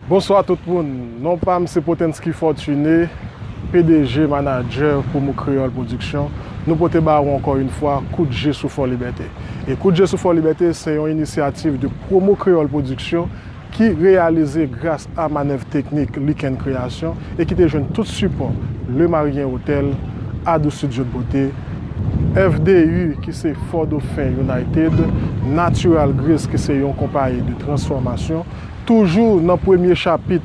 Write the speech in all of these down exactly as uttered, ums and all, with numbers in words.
Bonswa tout moun, non pa m se Potenski Fortuné, P D G, manadjè Promo Kreyòl Pwodiksyon. Nou pote ba ou ankò yon fwa Kout Je sou Fò Libète. E Kout Je sou Fò Libète se yon inisyativ de Promo Kreyòl Pwodiksyon ki reyalize gras a manèv teknik Liken Kreyasyon e ki te jwenn tout sipò Le Marien Hotel, Ado Studio de Beauté, F D U ki se Fort Dauphin United, Natural Grace ki se yon konpayi de transfòmasyon. Toujou nan premye chapit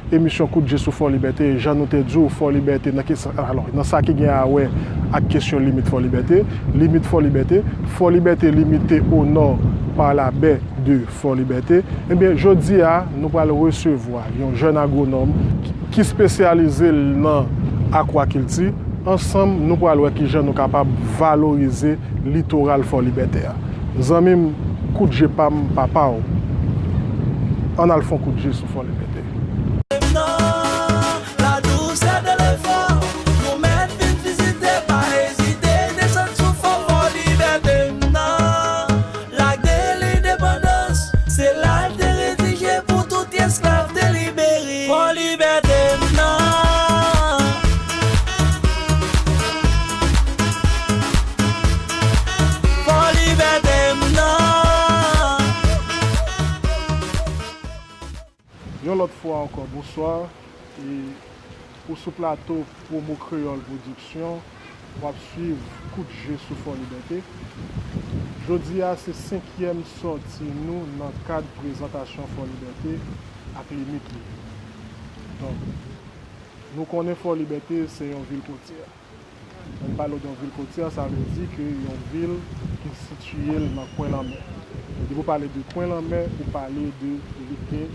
emisyon Kout Je sou Fò Libète, jan nou te di w, Fò Libète nan kes-, alò, nan sa ki gen a wè ak kesyon limit Fò Libète, limit Fò Libète, Fò Libète limite o nò pa la baie de Fò Libète. Ebyen, jodi a, nou pral resevwa yon jèn agwonòm ki, ki espesyalize l nan akwakilti. Ansanm, nou pral wè kijan nou kapab valorize litoral Fò Libète a. Zanmi m, kout je pa m, pa pa w. Ann al fè yon kout je sou Fò Libète. Non, la douceur de l'effort, nou mèt vin vizite, pa ezite, desann sou fò, Fò Libète, non. Lak de Lendepandans, se la l te redije pou tout esklav te libere. Fò Libète, non. Fò Libète, non. Yon lòt fwa ankò, bonswa. E ou sou plato Promo Kreyòl Pwodiksyon, w ap swiv Kout Je sou Fò Libète. Jodi a, se senkyèm sòti nou nan kad prezantasyon Fò Libète ak limit li. Donk, nou konnen Fò Libète se yon vil kotyè. Lè n pale w de yon vil kotyè, sa vle di ke yon vil ki sitiye l nan kwen lanmè. Depi w pale de kwen lanmè, ou pale de li gen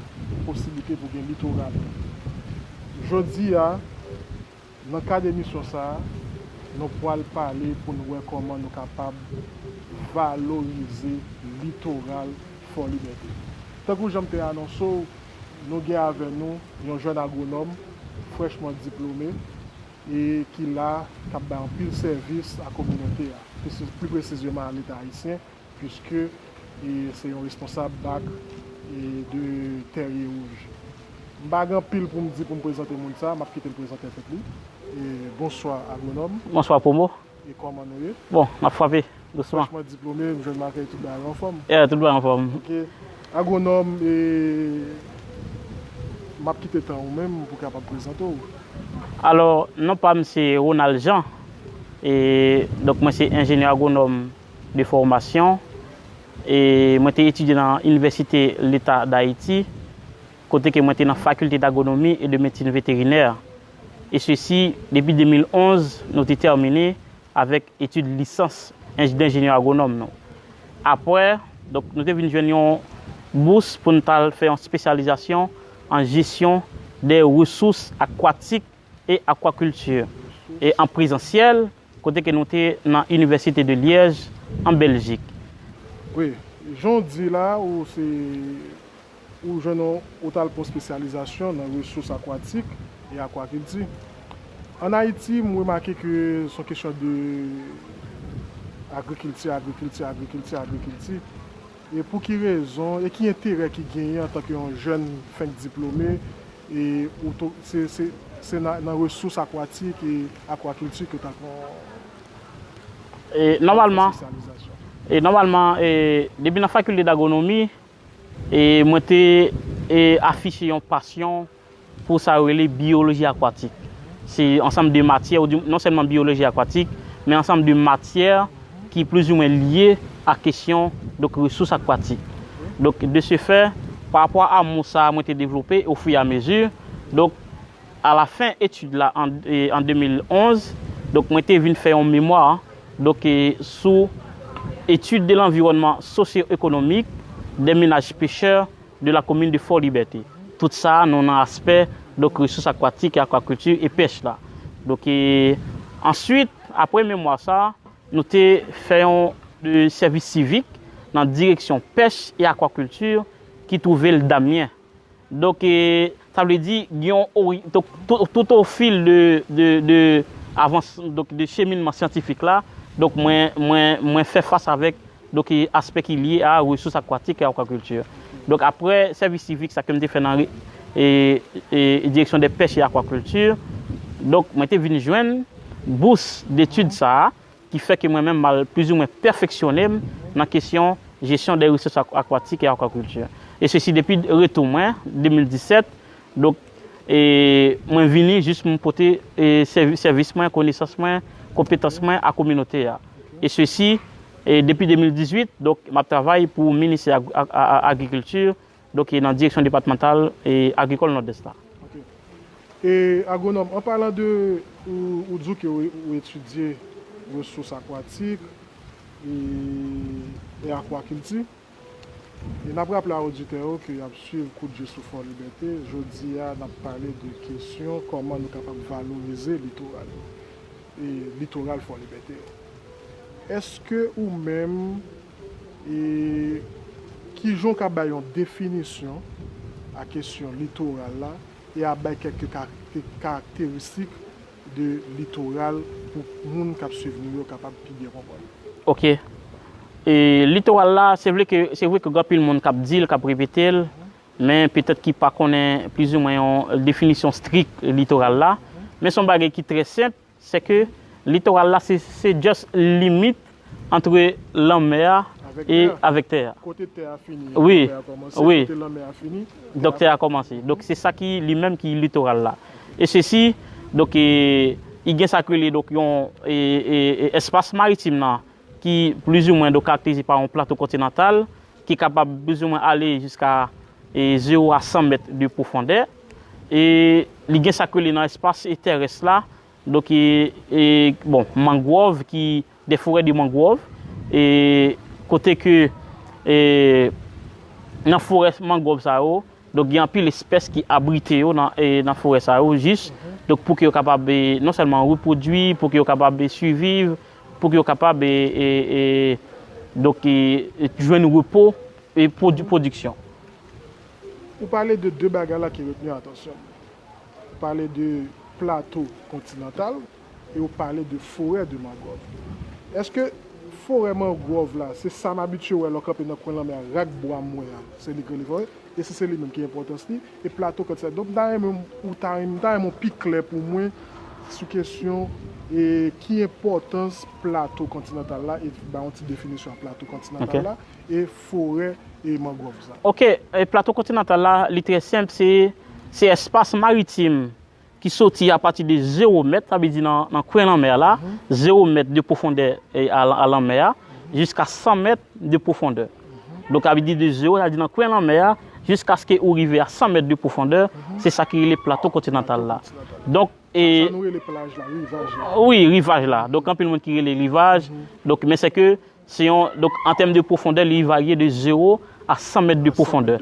posiblite pou gen litoral. Jodi a, nan kad emisyon sa a, nou pral pale pou n wè kòman nou kapab valorize litoral Fò Libète. Tankou jan m te anonse w, nou gen avè nou yon jèn agwonòm frèchman diplome e ki la, k ap bay anpil sèvis a kominote a, pli, pli presizeman a Leta ayisyen, piske, e, se yon responsab bak, e, de Terrier Rouge. M pa gen anpil pou m di pou m prezante moun sa, m ap kite l prezante tèt li. E, bonswa, agwonòm. Bonswa, Promo. E kòman nou ye? Bon, n ap frape, dousman. Frèchman diplome, m jwenn makèy, tout bagay anfòm. Yeah, tout bagay anfòm. Ok. Agwonòm, e, m ap kite tan ou menm pou w kapab prezante w. Alò, non pa m se Ronald Jean. E, donk, mwen se enjenyè agwonòm de fòmasyon. E mwen te etidye nan Inivèsite Leta d Ayiti, kote ke mwen te nan Faculté d'Agronomie et de Médecine Vétérinaire. E sesi, depi de mil onz, nou te tèmine avèk etid lisans enj-, denjenyè agwonòm nou. Apre, donk, nou te vin jwenn yon bous pou n t al fè yon espesyalizasyon an jesyon de resous akwatik e akwakilti, e an prezansyèl, kote ke nou te nan Inivèsite de Liège, an Bèljik. Wi, jan w di la, ou se, ou jwenn yon, ou t al pran espesyalizasyon nan resous akwatik e akwakilti. Ann Ayiti, m remake ke se yon kesyon de agrikilti, agrikilti, agrikilti, agrikilti. E pou ki rezon, e ki enterè ki genyen antanke yon jèn fenk diplome, e ou to-, se, se, se nan, nan resous akwatik e akwakilti ke w t ap pran espesyalizasyon? E, nòmalman, e, nòmalman, e, depi nan Faculté d'Agronomie, e, mwen te, e, afiche yon pasyon pou sa yo rele biyoloji akwatik. Se ansanm de matyè, ou di, non sèlman biyoloji akwatik, men ansanm de matyè ki plizoumwen lye a kesyon, donk, resous akwatik. Donk, de ce fait, pa rapò a amou sa a mwen te devlope au fur et à mesure, donk, a la fen etid la, an, e, an de mil onz, donk, mwen te vin fè yon memwa, donk, e, sou étude de l'environnement socio-économique des ménages pêcheurs de la commune de Fort Liberté. Tout sa, nou nan aspè, donk, resous akwatik e akwakilti e pèch la. Donk, e, answit, apre memwa sa, nou te fè yon, e, sèvis sivik nan direksyon pèch e akwakilti ki twouve l Damyen. Donk, e, sa vle di, gen yon ori-, donk, tou-, tout o fil de, de, de avans, donk, de cheminman syantifik la, donk, mwen, mwen, mwen fè fas avèk, donk, e, aspè ki lye a resous akwatik e akwakilti. Donk, apre sèvis sivik sa ke m te fè nan re-, e, e, Direction des Pêches et Aquaculture. Donk, mwen te vin jwenn bous detid sa a, ki fè ke mwen menm m al plizoumwen pèfeksyone m nan kesyon jesyon de resous ak-, akwatik e akwakilti. E sesi depi retou mwen, de mil disèt, donk, e mwen vini jis pou m pote, e, sèvi-, sèvis mwen, konesans mwen, konpetans mwen a kominote a. E sesi, e depi de mil dizuit, donk, m ap travay pou Ministè Ag-, Ag-, Ag-, Agrikilti, donk, e nan direksyon depatmantal, e agrikòl Nòdès la. Ok. E, agwonòm, an palan de, ou, ou di w ke ou, ou etidye resous akwatik e, e akwakilti. E n ap raple a oditè yo ke y ap swiv Kout Je sou Fò Libète. Jodi a, n ap pale de kesyon kòman nou kapab valorize litoral e litoral Fò Libète yo. Èske ou menm, e, kijan w ka bay yon definisyon a kesyon litoral la e a bay kèk karakte-, karakteristik de litoral pou moun k ap swiv nou yo kapab pi byen konprann? Ok. E litoral la, se vle ke, se vre ke gen anpil moun k ap di l, k ap repete l, men petèt ki pa konnen plizoumwen yon definisyon strik litoral la. Men se yon bagay ki trè senp, se ke litoral la, se, se just limit antre lanmè a e avèk tè a. Kote tè a fini, wi, lanmè a kòmanse, wi, kote lanmè a fini, tè a kòmanse. Donk, tè a kòmanse. Donk, se sa ki, li menm ki litoral la. E sesi, donk, e, i gen sa k rele, donk, yon, e, e, e, espas maritim nan, ki plizoumwen, donk, karakterize pa yon plato kontinantal, ki kapab plizoumwen ale jiska, e, zewo a san mèt de pwofondè. E li gen sa k rele nan espas, e, terès la, donk, e, e, bon, mangwòv ki, de forè de mangwòv, e kote ke, e, nan forè mangwòv sa yo, donk, gen anpil espès ki abrite yo nan, e, nan forè sa yo, jis, donk, pou ke yo kapab, e, non sèlman repwodui, pou ke yo kapab, e, siviv, pou ke yo kapab, e, e, e, donk, e, e, jwenn repo e pwodi-, pwodiksyon. Ou pale de de bagay la ki retni atansyon m. Ou pale de plato kontinantal e ou pale de forè de mangwòv. Èske forè mangwòv la, se sa m abitye wè lè w kanpe nan kwen lanmè a, rak bwa m wè a, se li k rele forè? E si se li menm, ki enpòtans li? E plato kontinantal. Donk, m ta renmen ou ta renmen, m ta renmen w pi klè pou mwen sou kesyon, e, ki enpòtans plato kontinantal la, e ba yon ti definisyon a plato kontinantal la, e forè e mangwòv sa. Ok, e plato kontinantal la, li trè senp, se, se espas maritim ki soti apati de zewo mèt, sa vle di nan, nan kwen lanmè a la, zewo mèt de pwofondè, e, a, a lanmè a, jiska san mèt de pwofondè. Donk, sa vle di de zewo, sa vle di nan kwen lanmè a, jiskaske ou rive a san mèt de pwofondè, se sa ki rele plato kontinantal la. Donk, e, sa nou rele plaj la, rivaj la. Wi, rivaj la. Donk, anpil moun ki rele rivaj. Donk, men se ke se yon, donk, an tèm de pwofondè, li varye de zewo a san mèt de pwofondè.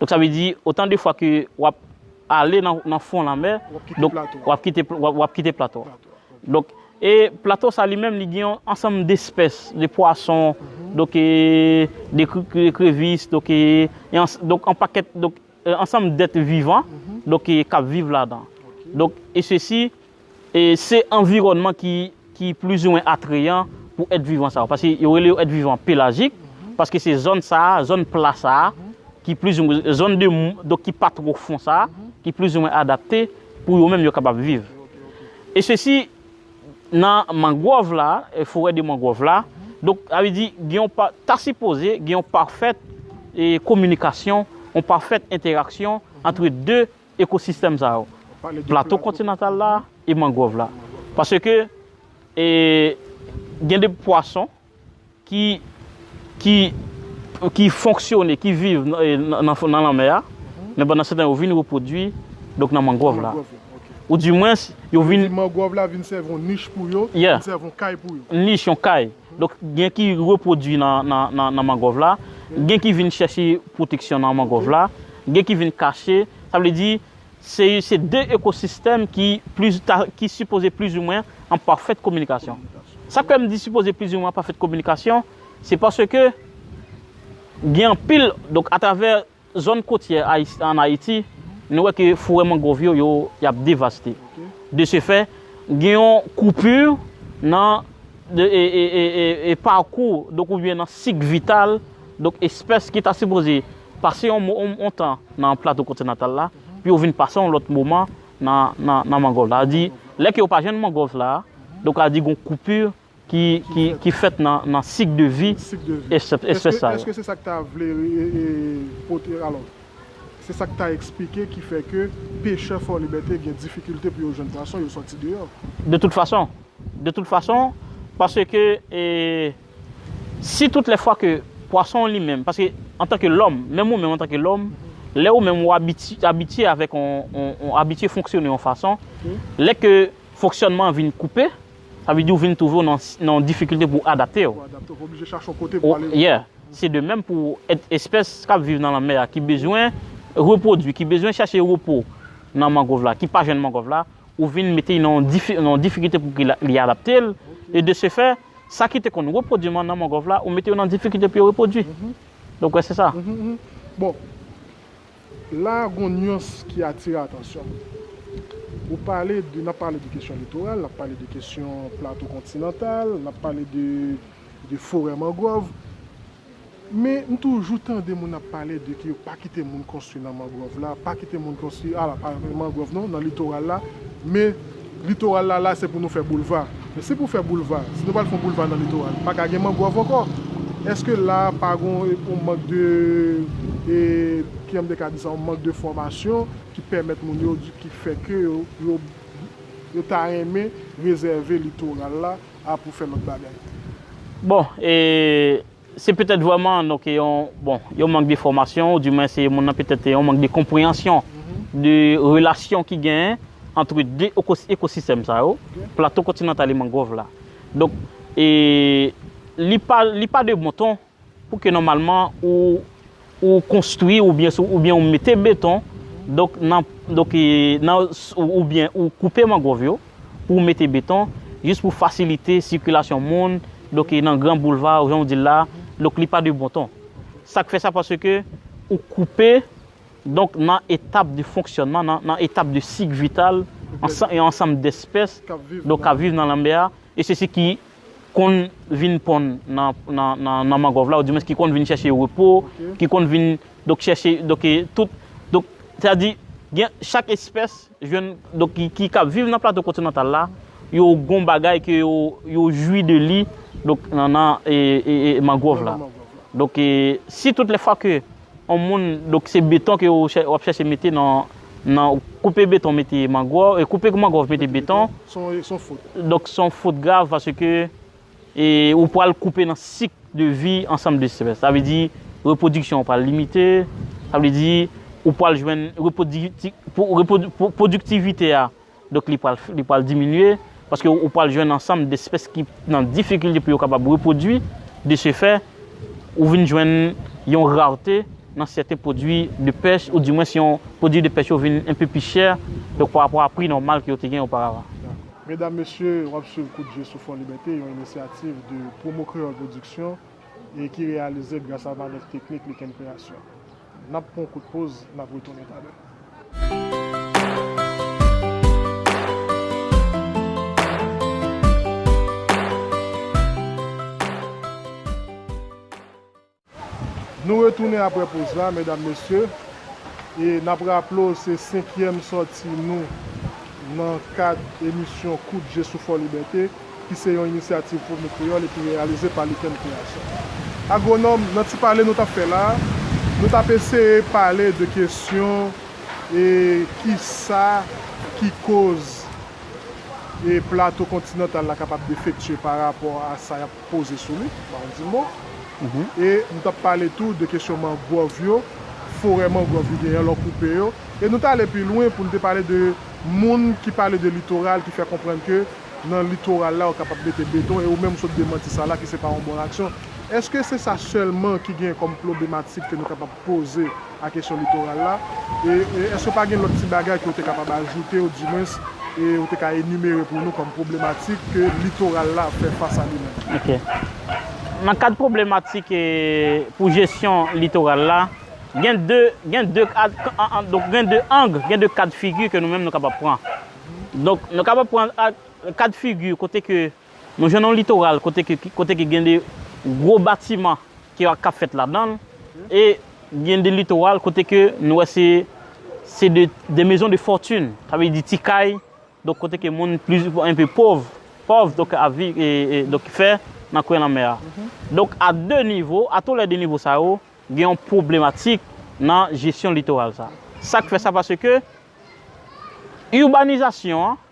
Donk, sa vle di, otan de fwa ke w ap ale nan, nan fon lanmè, donk, w ap kite pl-, w ap, w ap kite plato a. Donk, e plato sa li menm, li gen yon ansanm de espès, de pwason, donk, e, de kre-, kre-, krevis, donk, e, e ans-, donk, an pakèt, donk, e, ansanm dèt vivan, donk, e, k ap viv ladan. Donk, e sesi, e se anviwònman ki, ki plizoumwen atreyan pou èt vivan sa yo. Paske yo rele yo èt vivan pelajik, paske se zòn sa a, zòn pla sa a, ki plizoumwen, zòn de m-, donk ki pa twò fon sa a, ki plizoumwen adapte pou yo menm yo kapab viv. E sesi, nan mangwòv la, e forè de mangwòv la, donk, sa vle di, gen yon pa-, ta sipoze gen yon pafèt, e, kominikasyon, yon pafèt entèraksyon antre de ekosistèm sa yo. Plato kontinantal la e mangwòv la. Paske, e, gen de pwason ki, ki, ki fonksyone, ki viv nan, nan, nan, nan lanmè a, men pandan se tan yo vin repwodui, donk nan mangwòv la. Ou dimwens, yo vin... Mangwòv la vin sèvi yon nich pou yo, vin sèvi yon kay pou yo. Nich, yon kay. Donk, gen ki repwodui nan, nan, nan, nan mangwòv la, gen ki vin chèche pwoteksyon nan mangwòv la, gen ki vin kache. Sa vle di, se, se de ekosistèm ki pliz-, ta, ki sipoze plizoumwen an pafèt kominikasyon. Sa k fè m di sipoze plizoumwen an pafèt kominikasyon, se paske gen anpil, donk, atravè zòn kotyè Ayis-, ann Ayiti, nou wè ke forè mangwòv yo, yo, y ap devaste. De ce fait, gen yon koupi nan de, e, e, e, e, e pakou, donk, oubyen nan sik vital, donk, espès ki ta sipoze pase yon mo-, yon, yon tan nan plato kontinantal la, pou yo vin pase yon lòt moman nan, nan, nan mangwòv la. Sa di, lè ke yo pa jwenn mangwòv la, donk, sa di, gon koupi ki, ki, ki fèt nan, nan sik de vi espès la. Èske se sa k ta vle e, e, pote, alò, se sa k ta eksplike ki fè ke pechè Fò Libète gen difikilte pou yo jwenn pwason, yo sòti deyò? De tout fason, de tout fason, paske, e, si tout lè fwa ke pwason li menm, paske antanke lòm, menm ou menm antanke lòm, lè ou menm ou abiti-, abitye avèk on, on, on abitye fonksyone yon fason, lè ke fonksyònman an vin koupe, sa vle di ou vin twouve w nan, nan yon difikilte pou w adapte w. Pou adapte w, pou oblije chache yon kote pou ale. Yeah. Se de menm pou èt espès k ap viv nan lanmè a, ki bezwen repwodui, ki bezwen chache repo nan mangwòv la, ki pa jwenn mangwòv la, ou vin mete l nan yon difi-, nan yon difikilte pou ke la, li adapte l. E de se fè, sa ki te konn repwodui nan mangwòv la, ou mete yo nan difikilte pou yo repwodui. Donk, wè, se sa. Bon, la, gon nyans ki atire atansyon. Ou pale de, n ap pale de kesyon litoral, n ap pale de kesyon plato kontinantal, n ap pale de, de forè mangwòv. Men, m toujou tande moun ap pale de ke yo pa kite moun konstwi nan mangwòv la, pa kite moun konstwi, ala, pa mangwòv non, nan litoral la. Men, litoral la, la, se pou nou fè boulva. Men si pou fè boulva, si nou pral fè yon boulva nan litoral, pa ka gen mangwòv ankò. Èske la pa gon, yon mank de, e, kijan m te ka di sa, yon mank de fòmasyon ki pèmèt moun yo, ki fè ke yo, yo, yo ta renmen rezève litoral la a pou fè lòt bagay? Bon, e, se petèt vrèman, donk, yon, bon, yon mank de fòmasyon, ou di mwen se moun nan petèt yon mank de konpreyansyon de relasyon ki genyen ant de ekos-, ekosistèm sa yo, plato kontinantal e mangwòv la. Donk, e, li pa, li pa de bon ton pou ke nòmalman ou, ou konstwi oubyen sou, oubyen ou mete beton, donk nan, donk, e, nan, oubyen ou koupe mangwòv yo pou mete beton, jis pou fasilite sikilasyon moun, donk, e, nan gran boulva, jan w di l la, donk, li pa de bon ton. Sa k fè sa, paske ou koupe, donk, nan etap de fonksyònman, nan, nan etap de sik vital, ansan-, yon ansanm dèspès, donk, k ap viv nan lanmè a, e se, se ki konn vin ponn nan, nan, nan, nan mangwòv la, ou di mwen ki konn vin chèche repo, ki konn vin, donk, chèche, donk, e, tout, donk, sètadi, gen, chak espès jwenn, donk, ki, ki, k ap viv nan plato kontinantal la, yo gon bagay ke yo, yo jwi de li, donk, nan, nan, e, e, e, mangwòv la. Donk, e, si tout lè fwa ke yon moun, donk, se beton ke w chè-, w ap chèche mete nan, nan koupe beton, mete mangwòv, e koupe mangwòv, mete beton. Se yon, se yon fot. Donk, se yon fot grav paske, e, ou pral koupe nan sik de vi ansanm de espès. Sa vle di, repwodiksyon an pral limite. Sa vle di, ou pral jwenn repwodikti-, pou, repwodi-, pou, pwodiktivite a. Donk, li pral, li pral diminye, paske ou, ou pral jwenn ansanm despès ki nan difikilte pou yo kapab repwodui. De se fè, ou vin jwenn yon rarte nan sèten pwodui de pèch, ou di mwen si yon pwodui de pèch yo vin enpe pi chè, donk, pa rapò a pri nòmal ke yo te gen oparavan. Medam, mesye, w ap swiv Kout Je sou Fò Libète, yon inisyativ de Promo Kreyòl Pwodiksyon e ki reyalize gras a manèv teknik Likenn Kreyasyon. N ap pran yon kout poz, n ap retounen talè. Nou retounen apre poz la, medam, mesye. E n ap raple w, se senkyèm sòti nou nan kad emisyon Kout Je sou Fò Libète, ki se yon inisyativ Promo Kreyòl e ki reyalize pa Likenn Kreyasyon. Agwonòm, nan ti pale nou t ap fè la a, nou t ap eseye pale de kesyon, e, kisa ki koz, e, plato kontinantal la kapab defektye pa rapò a sa y ap poze sou li, pa yon ti mo. E nou t ap pale tou de kesyon mangwòv yo, forè mangwòv ki genyen lè w koupe yo. E nou t ale pi lwen pou n te pale de moun ki pale de litoral, ki fè konprann ke nan litoral la, ou kapab mete beton, e ou menm sot demanti sa la, ke se pa yon bon aksyon. Èske se sa sèlman ki gen kòm pwoblematik ke nou kapab poze a kesyon litoral la? E, e èske pa gen lòt ti bagay ke w te kapab ajoute, ou di mwens, e ou te ka enimere pou nou kòm pwoblematik ke litoral la ap fè fas a li menm? Ok. Nan kad pwoblematik, e, pou jesyon litoral la, gen de, gen de kad, an, an, donk, gen de ang, gen de kad figi ke nou menm nou kapab pran. Donk, nou kapab pran a, kad figi kote ke nou jwenn yon litoral kote ke, kote ke gen de gwo batiman ki, k ap fèt ladan l, e gen de litoral kote ke nou wè se se de, de maisons de fortune, sa vle di ti kay, donk kote ke moun plis, enpe pòv, pòv, donk ap viv, e, e, donk fè nan kwen lanmè a. Donk a de nivo, a tou lè de nivo sa yo, gen yon pwoblematik nan jesyon litoral sa. Sa k fè sa, paske ibanizasyon an,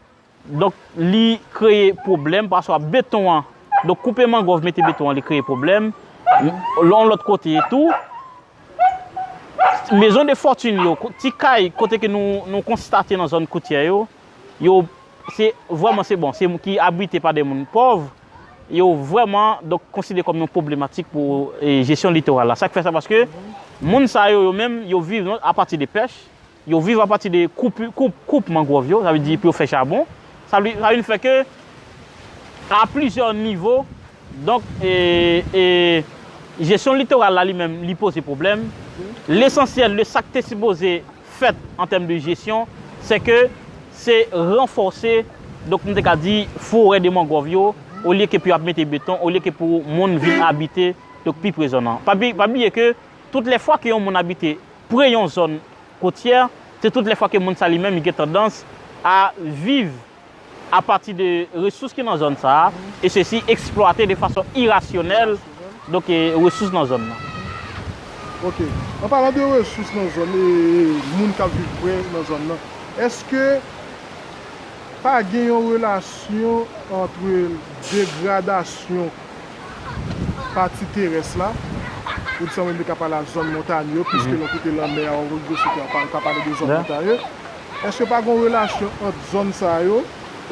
donk li kreye pwoblèm, paswa beton an, donk koupe mangwòv, mete beton an, li kreye pwoblèm. Yon lòt kote tou, maison de fortune yo, ti kay kote ke nou, nou konstate nan zòn kotyè yo, yo, se vrèman, se bon, se ki abite pa de moun pòv, yo vrèman, donk, konsidere kòm yon pwoblematik pou, e, jesyon litoral la. Sa k fè sa, paske moun sa yo, yo menm, yo viv non, apati de pèch, yo viv apati de koup, koup, koup mangwòv yo, sa vle di pou yo fè chabon. Sa vle, sa vin fè ke a plizyè nivo, donk, e, e, jesyon litoral la li menm, li poze pwoblèm. Lesansyèl de sa k te sipoze fèt an tèm de jesyon, se ke se ranfòse, donk, nou te ka di, forè de mangwòv yo, olye ke pou y ap mete beton, olye ke pou moun vin abite, donk, pi pre zòn nan. Pa bli-, pa bliye ke tout lè fwa ke yon moun abite pre yon zòn kotyè, se tout lè fwa ke moun sa li menm, li gen tandans a viv apati de resous ki nan zòn sa a, e sesi eksplwate de fason irasyonèl, donk, e, resous nan zòn nan. Ok. An palan de resous nan zòn e moun k ap viv pre nan zòn nan, èske pa gen yon relasyon ant degradasyon pati terès la, ou di sa menm li ka pale a zòn montanye yo, piske lè w koute lanmè a, ou ka pale de zòn montanye. Èske pa gen yon relasyon ant zòn sa yo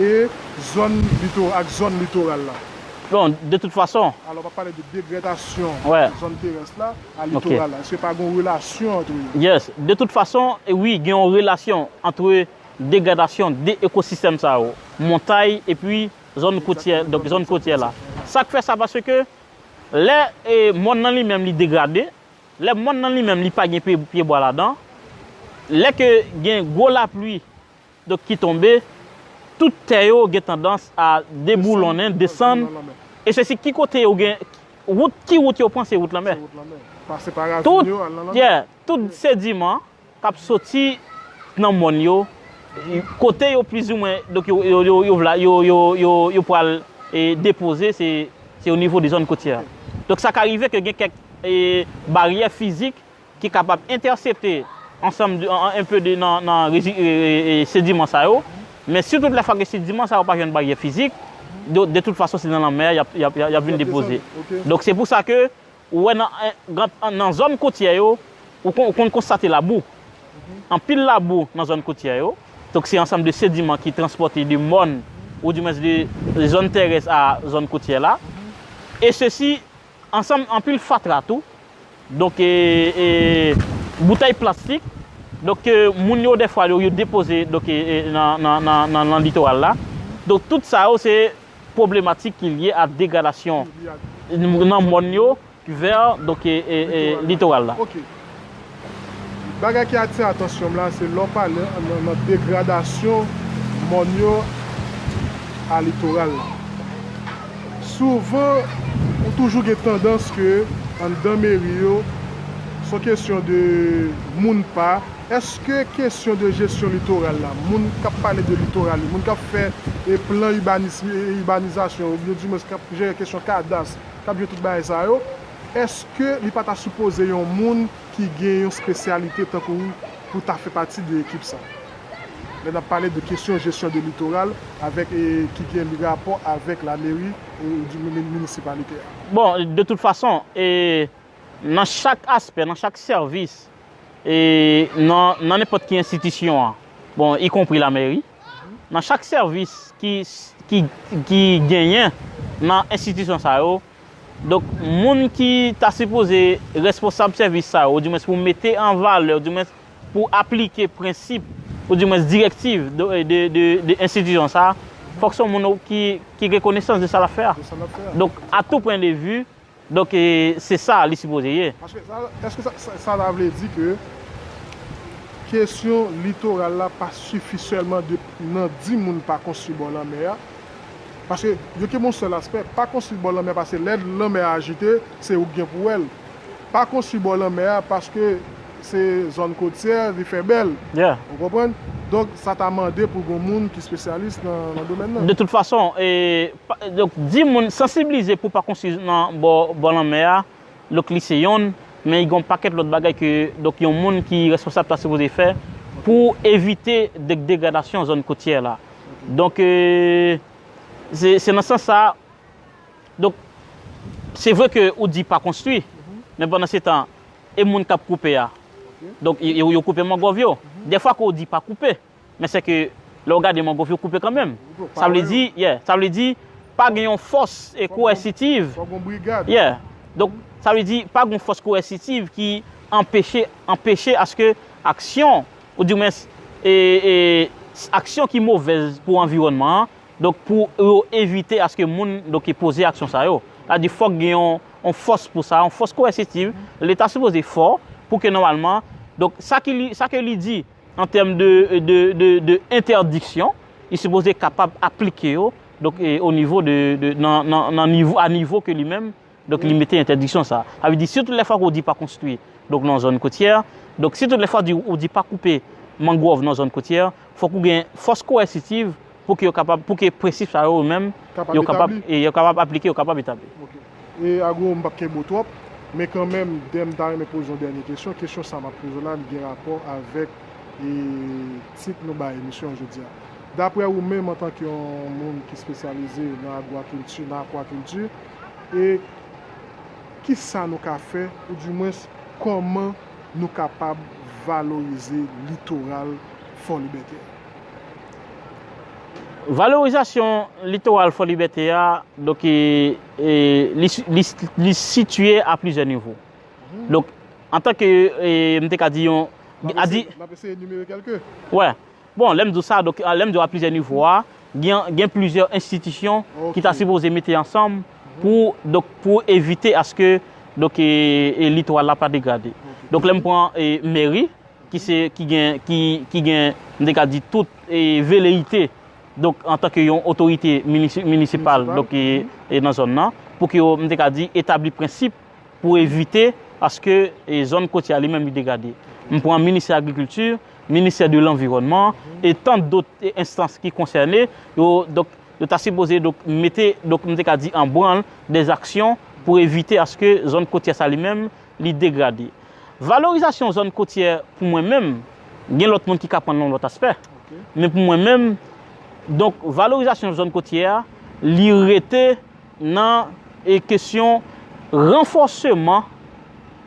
e zòn lito-, ak zòn litoral la? Bon, de tout fason. Alò, w ap pale de degradasyon zòn terès la a litoral la. Èske pa gen yon relasyon ant yo? Yes. De tout fason, e wi, gen yon relasyon ant degradasyon de ekosistèm sa yo, montay epi zòn kotyè, donk zòn kotyè la. Sa k fè sa, paske lè, e, mòn nan li menm li degrade, lè mòn nan li menm li pa gen pye, pyebwa ladan, lè ke gen gwo lapli, donk ki tonbe, tout tè yo gen tandans a deboulonnen, desann, e sesi ki kote yo gen, wout, ki wout yo pran, se wout lanmè. Tout, yeah, tout sediman k ap soti nan mòn yo, kote yo plizoumwen, donk yo, yo, yo, yo, vla- yo, yo, yo, yo pral, e, depoze, se, se o nivo de zòn kotyè. Donk sa ka rive ke gen kèk, e, baryè fizik ki kapab entèsepte ansanm de, an, an, enpe de nan, nan rezi- e, e, e, sediman sa yo. Men sitou lè fwa ke sediman sa yo pa jwenn baryè fizik, de, de tout fason se nan lanmè a y ap, y ap, y ap, y ap vin depoze. Donk se pou sa ke ou wè nan, nan zòn kotyè yo, ou kon, ou konn konstate labou. Anpil labou nan zòn kotyè yo. Donk se ansanm de sediman ki transpòte de mòn, oudimwens de zòn terès a zòn kotyè la. E sesi ansanm anpil fatra tou. Donk, e, e, boutèy plastik. Donk, e, moun yo dèfwa yo, yo depoze donk, e, e, nan, nan, nan, nan, nan litoral la. Donk, tout sa yo se pwoblematik ki lye a degradasyon nan mòn yo vè, donk, e, e, e, litoral la. Ok. Bagay ki atire atansyon m la, se lè w pale nan, nan degradasyon mòn yo a litoral la. Souvan, ou toujou gen tandans ke anndan meri yo, se yon kesyon de moun pa. Èske kesyon de jesyon litoral la, moun k ap pale de litoral yo, moun k ap fè e plan ibanis, e, ibanizasyon, oubyen dimwens k ap jere kesyon kadas, k ap jere tout bagay sa yo, èske li pa ta sipoze yon moun ki gen yon espesyalite tankou ou pou ta fè pati de ekip sa? Lè n ap pale de kesyon jesyon de litoral avèk, e, ki gen rapò avèk lameri, e, di mini- minisipalite a. Bon, de tout fason, e, nan chak aspè, nan chak sèvis, e, nan, nan nenpòt ki enstitisyon an, bon, ikonpri lameri, nan chak sèvis ki, ki, ki genyen nan enstitisyon sa yo, donk, moun ki ta sipoze responsab sèvis sa yo, oudimwens pou mete an valè, oudimwens pou aplike prensip, oudimwens direktiv de, de, de, de enstitisyon sa, fòk se yon moun ki, ki gen konesans de sa l ap fè a. Donk, a tou pwen de vi, donk, e, se sa li sipoze ye. Paske sa, èske sa, sa, sa ta vle di ke kesyon litoral la pa sifi sèlman de nan di moun pa konstwi bò lanmè a? Paske yo gen yon sèl aspè, pa konstwi bò lanmè a, paske lè lanmè a ajite, se ou ki gen pou wè l. Pa konstwi bò lanmè a, paske se zòn kotyè, li fè bèl. Yeah. Ou konprann? Donk, sa ta mande pou gon moun ki espesyalis nan, nan domèn nan. De tout fason, e, pa- donk, di moun, sansibilize pou pa konstwi nan bò, bò lanmè a, donk li se yonn, men gen yon pakèt lòt bagay ke donk yon moun ki responsab ta sipoze fè pou evite de, degradasyon zòn kotyè la. Donk, e, se se nan sans sa, donk, se vre ke ou di pa konstwi, men pandan se tan, e moun k ap koupe a, donk, yo, yo koupe mangwòv yo. Dèfwa ke ou di pa koupe, men se ke lè w gade mangwòv yo koupe kanmenm. Sa vle di, yeah, sa vle di, pa gen yon fòs e koèsitiv. Fòk gon brigad. Yeah. Donk, sa vle di, pa gen yon fòs koèsitiv ki anpeche, anpeche aske aksyon, ou di mwens, e, e, aksyon ki movèz pou anviwònman an, donk, pou yo evite aske moun, donk, poze aksyon sa yo. Sa vle di, fòk gen yon, yon fòs pou sa, yon fòs koèsitiv. Leta sipoze fò pou ke nòmalman, donk, sa ki li, sa ke li di an tèm de, de, de, de entèdiksyon, li sipoze kapab aplike yo, donk, e, o nivo de, de nan, nan, nan nivo, a nivo ke li menm, donk, li mete entèdiksyon sa. Sa vle di, si tout lè fwa ke w di pa konstwi, donk, nan zòn kotyè, donk, si tout lè fwa di, ou di pa koupe mangwòv nan zòn kotyè, fòk ou gen fòs koèsitiv pou ke yo kapab, pou ke prensip sa yo menm, Kapab yo kapab, etabli. E yo kapab aplike, yo kapab etabli. Ok. E Agro, m p ap kenbe w twòp, men kanmenm, dè m ta renmen poze yon dènye kesyon. Kesyon sa m ap poze w la, li gen rapò avèk, e, tit nou bay emisyon an jodi a. Daprè ou menm, antanke yon moun ki espesyalize nan agwakilti, nan akwakilti, e ki sa nou ka fè, ou di mwens, kòman nou kapab valorize litoral Fò Libète a? Valorizasyon litoral Fò Libète a, donk, e, e, li, li, li sitiye a plizyè nivo. Donk, antanke, e, m te ka di yon, N ap a di, eseye, n ap eseye enimere kèlke. Wè. Bon, lè m di w sa, donk, lè m di w a plizyè nivo a, gen, gen plizyè enstitisyon Ok. ki ta sipoze mete ansanm pou, donk, pou evite aske, donk, e, e litoral la pa degrade. Donk, lè m pran, e, meri, ki se, ki gen, ki, ki gen, m te ka di tout, e, veleyite, donk, antanke yon otorite minisi-, minisipal, Minisipal. Donk, e, e nan zòn nan, pou ke yo, m te ka di, etabli prensip pou evite aske, e, zòn kotyè a li menm li degrade. M pran Ministè Agrikilti, Ministè de Lanviwònman, e tant dòt, e, enstans ki konsène, yo, donk, yo ta sipoze, donk, mete, donk, m te ka di, an branl dèzaksyon pou evite aske zòn kotyè sa li menm li degrade. Valorizasyon zòn kotyè, pou mwen menm, gen lòt moun ki ka pran l nan lòt aspè. Men pou mwen menm, donk, valorizasyon zòn kotyè a, li rete nan, e, kesyon ranfòseman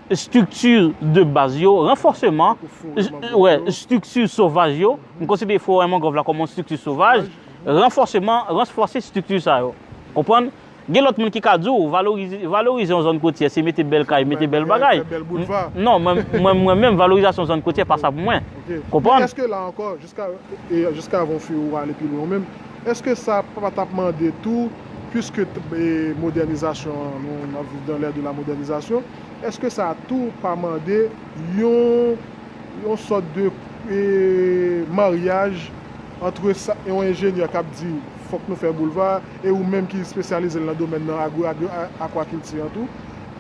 estrikti de baz yo, ranfòseman, Tankou forè es-, mangròv wè, yo. Estrikti sovaj yo. M konsidere forè mangròv la kòm yon estrikti sovaj. Ranfòseman, ranfòse estrikti sa yo. Konprann? Gen lòt moun ki ka di w, valorize, valorize yon zòn kotyè, se mete bèl kay, mete bèl bagay. Fè bèl boulva. Non, mwen, mwen, mwen menm, valorizasyon zòn kotyè, pa sa pou mwen. Ok. Konprann? Men èske la ankò, jiska, e jiska avan fi ou ale pi lwen ou menm, èske sa pa t ap mande tou, puiske, e, modènizasyon, nou, n ap viv dans l'ère de la modernisation, èske sa tou pa mande yon, yon sòt de, e, maryaj ant sa, yon enjenyè k ap di, fòk nou fè boulva, e ou menm ki espesyalize nan domèn nan agro, agro, a-, akwakilti an tou,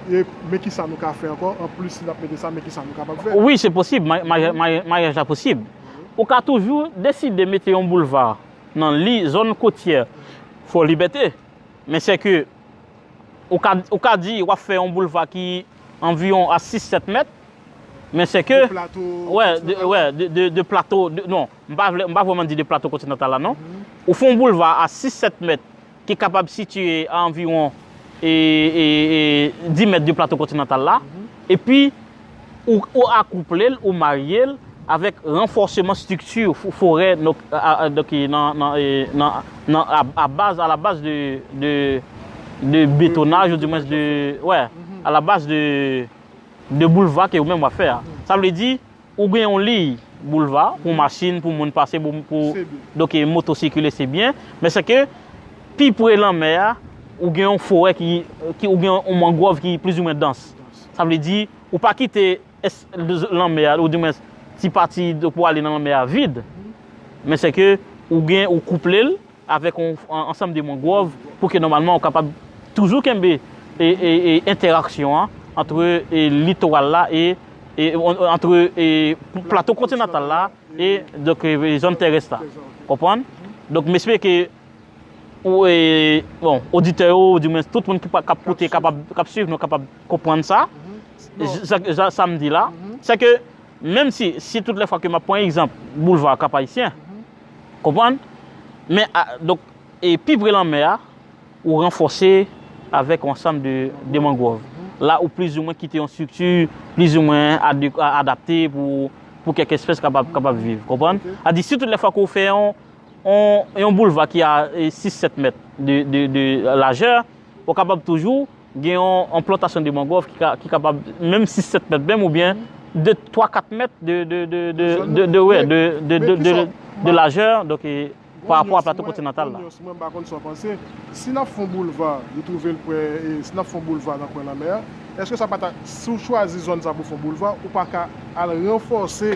e, men ki sa nou ka fè ankò, anplis si n ap mete sa, men ki sa nou kapab fè? Wi, se posib, ma-, ma-, ma-, maryaj la posib. Ou ka toujou deside mete yon boulva nan li, zòn kotyè Fò Libète, men se ke ou ka, ou ka di w ap fè yon boulva ki anviwon a sis sèt mèt, men se ke, De plato wè, de, kontinantal. Wè, de, de, de plato, de, non, m pa vle, m pa vrèman di de plato kontinantal la, non. Ou fè yon boulva a sis sèt mèt ki kapab sitiye a anviwon, e, e, e, dis mèt de plato kontinantal la, epi ou, ou akouple l, ou marye l avèk ranfòseman estrikti fo-, forè, donk, a, a, donk, nan, nan, e, nan, nan, a, a baz, a la baz de, de, de betonaj, ou di mwens de, wè, a la baz de, de boulva ke ou menm w ap fè a. Sa vle di, ou gen yon liy boulva pou machin, pou moun pase, pou, pou, Se byen. Donk, e, moto sikile, se byen. Men se ke pi pre lanmè a, ou gen yon forè ki, ki, ou gen yon mangwòv ki plizoumwen dans. Sa vle di, ou pa kite es-, lanmè a, ou di mwens ti pati de, pou ale nan lanmè a vid. Men se ke ou gen, ou kouple l avèk yon, yon ansanm de mangwòv pou ke nòmalman ou kapab toujou kenbe e, e, e entèraksyon an antre, e, litoral la e e, ant, e, plato kontinantal la e, donk, e, zòn terès la. Konprann? Donk, m espere ke ou, e, bon, oditè yo, di mwen, tout moun ki pa, k ap koute, kapab, k ap swiv nou, kapab konprann sa. Sa, sa, sa m di la, se ke, menm si, si tout lè fwa ke m ap pran egzanp boulva Kap Ayisyen, konprann? Men, a, donk, e pi pre lanmè a, ou ranfòse avèk yon ansanm de, de mangwòv. La ou plizoumwen kite yon estrikti plizoumwen ade-, a-, adapte pou, pou kèk espès kapab, kapab viv, konprann? Sa di, si tout lè fwa ke w fè yon, yon, yon boulva ki a, e, sis sèt mèt de, de, de lajè, ou kapab toujou gen yon, yon plantasyon de mangwòv ki ka, ki kapab menm sis sèt mèt menm oubyen de twa kat mèt de, de, de, de, de, de, wè, de, de, de, de, de lajè, donk, e, pa rapò a plato kontinantal la. Mwen pa konn sa w panse. Si n ap fè yon boulva, li twouve l prè, e si n ap fè yon boulva nan kwen lanmè a, èske sa pa ta, si w chwazi zòn sa pou fè yon boulva, ou pa ka al ranfòse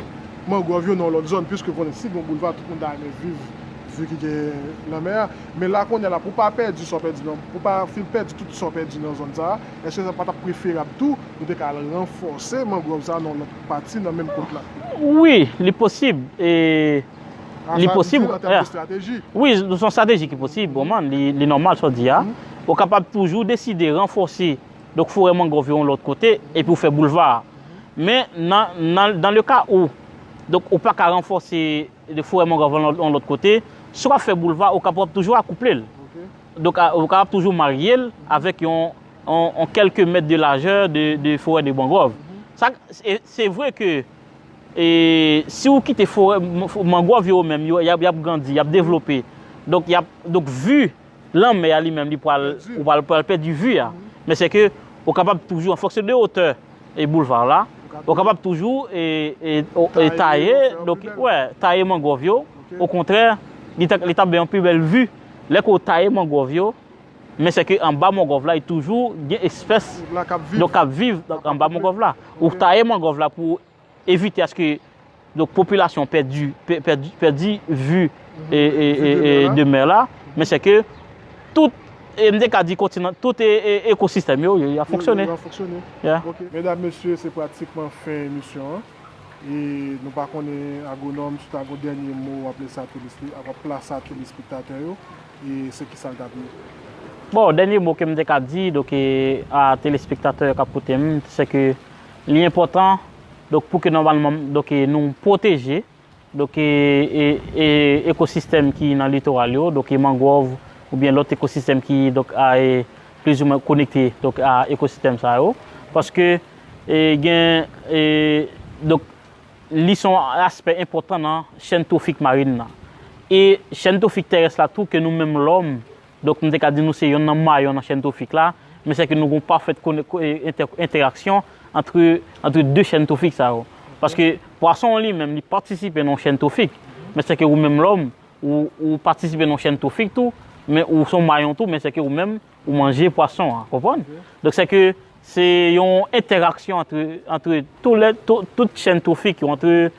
mangwòv yo nan yon lòt zòn, piske konnen si gen yon boulva, tout moun ta renmen viv, vi ki gen lanmè a. Men la kounye a la, pou w pa pèdi sa w pèdi nan, pou w pa fin pèdi tout sa w pèdi nan zòn sa a, èske sa pa t ap preferab tou, nou te ka al ranfòse mangwòv sa a nan yon lòt pati, nan menm kot la? Wi, li posib. E li posib, an tèm de estrateji. Wi, se yon estrateji ki posib, bon, man, li, li nòmal sa w di a. Ou kapab toujou deside ranfòse, donk, forè mangwòv yo yon lòt kote, epi w fè boulva a. Men, nan, nan, dans le cas où, donk, ou pa ka ranfòse de forè mangwòv yon lòt, yon lòt kote, si w ap fè boulva, ou kapab toujou akouple l. Donk, a, ou kapab toujou marye l avèk yon, yon, yon kèlke mèt de lajè de, de forè de mangwòv. Sa, e, se vre ke, e, si w kite forè, m-, mangwòv yo menm, yo, y ap, y ap grandi, y ap devlope. Donk, y ap, donk, vi lanmè a li menm, li pral, ou pral, pral pèdi vi a. Men se ke ou kapab toujou, an fonksyon de wotè e boulva la, ou kapab toujou, e, e, o, e, taye, donk, wè, taye mangwòv yo. Okontrè, li ta, li t ap bay yon pi bèl vi. Lè ke w taye mangwòv yo, men se ke anba mangwòv la, e toujou gen espès, donk, k ap viv anba mangwòv la. Ou taye mangwòv la pou evite aske, donk, popilasyon pèdi, pè-, pèdi, pèdi vi, e, e, e, e, de mè la, men se ke tout, e, m te ka di kontinan, tout, e, e, ekosistèm yo, yo, y ap fonksyone. Yo, yo ap fonksyone. Yeah. Ok. Medam, mesye, se pratikman fen emisyon an. E nou pa konnen, agwonòm, si w ta gon dènye mo w ap lese a telespe-, w ap plase a telespektatè yo, e se kisa l t ap ye? Bon, dènye mo ke m te ka di, donk, e, a telespektatè yo k ap koute m, se ke li enpòtan, donk, pou ke nòmalman, donk, e, nou pwoteje, donk, e, e, e, ekosistèm ki nan litoral yo, donk, e, mangwòv oubyen lòt ekosistèm ki, donk, a, e, plizoumwen konekte, donk, a ekosistèm sa yo. Paske, e, gen, e, donk, li se yon aspè enpòtan nan chèn twofik marin nan. E chèn twofik terès la tou, ke nou menm lòm, donk, m te ka di nou se yonn nan mayon nan chèn twofik la, men se ke nou gon pafèt kone-, ko-, e, entè-, entèraksyon antre, antre de chèn twofik sa yo. Paske pwason an li menm, li patisipe nan yon chèn twofik, men se ke ou menm lòm, ou, ou patisipe nan yon chèn twofik tou, men ou se yon mayon tou, men se ke ou menm, ou manje pwason an, konprann? Donk, se ke se yon entèraksyon antre, antre tou lè, tou, tout chèn twofik yo, antre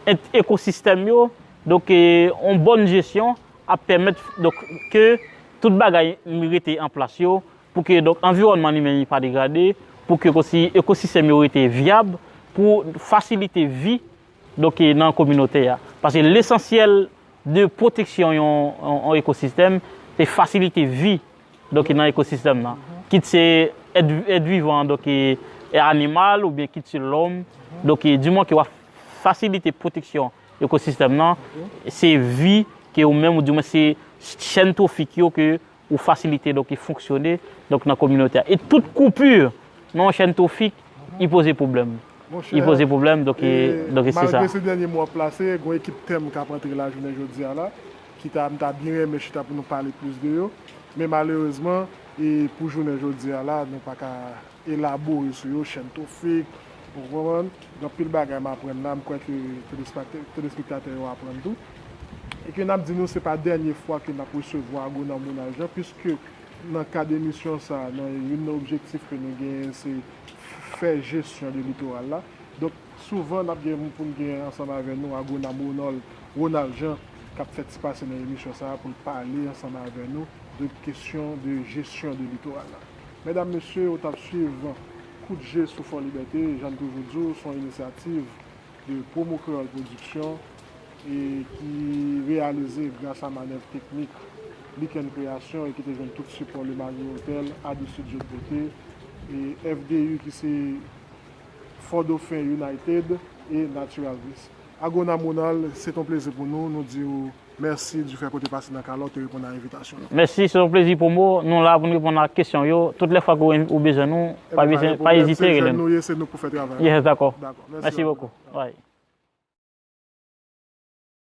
ent-, ekosistèm yo. Donk, e, yon bòn jesyon ap pèmèt, donk, ke tout bagay rete an plas yo, pou ke, donk, anviwònman li menm li pa degrade, pou ke osi ekosistèm yo rete vyab, pou fasilite vi, donk, e, nan kominote a. Paske lesansyèl de pwoteksyon yon, yon, yon ekosistèm, se fasilite vi, donk, nan ekosistèm nan. Kit se èt, èt vivan, donk, e, e animal, oubyen kit se lòm. Donk, e, di moman ke w ap fasilite pwoteksyon ekosistèm nan, se vi ke ou menm, ou di mwen se chèn twofik yo ke ou fasilite, donk, e fonksyone, donk, nan kominote a. E tout koupi nan yon chèn twofik, li poze pwoblèm. Li poze pwoblèm, donk, e, donk, e se sa. Malgre se dènye mo w ap plase, gon ekip tèm k ap antre la jounen jodi a la, ki ta, m ta byen renmen chita pou nou pale plis de yo. Men malerezman, e pou jounen jodi a la, nou pa ka elabore sou yo, chèn twofik, ou konprann? Gen anpil bagay m aprann la, m kwè ke telespektatè, telespektatè yo aprann tou. E ke n ap di nou, se pa dènye fwa ke n ap resevwa agwonòm Ronald Jean, piske nan kad emisyon sa a, nan youn nan objektif ke nou genyen, se fè jesyon de litoral la. Donk, souvan, n ap gen pou n gen ansanm avè nou agwonòm Ronald, Ronald Jean, k ap fè ti pase nan emisyon sa a pou l pale ansanm avè nou de kesyon de jesyon de litoral la. Medam, mesye, ou t ap swiv Kout je sou Fò Libète, jan n toujou di w, se yon inisyativ de Promo Creole Production e ki reyalize gras a manèv teknik Liken Kreasyon e ki te jwenn tout sipò Le Marriott Hotel, Adi Studio de Beauté, e F D U ki se Fort Dauphin United e Natural Bliss. Agwonòm Ronald, se t yon plezi pou nou. Nou di w mèsi du fè ke w te pase nan Kala, w te reponn a envitasyon nou. Mèsi, se yon plezi pou mwen. Nou la pou n reponn a kesyon yo. Tout lè fwa ke w, ou bezwen nou, pa bezwen, pa ezite rele nou. Se jèn nou ye, se nou pou fè travay la. Yes, dakò. Dakò. Mèsi bokou. Bye.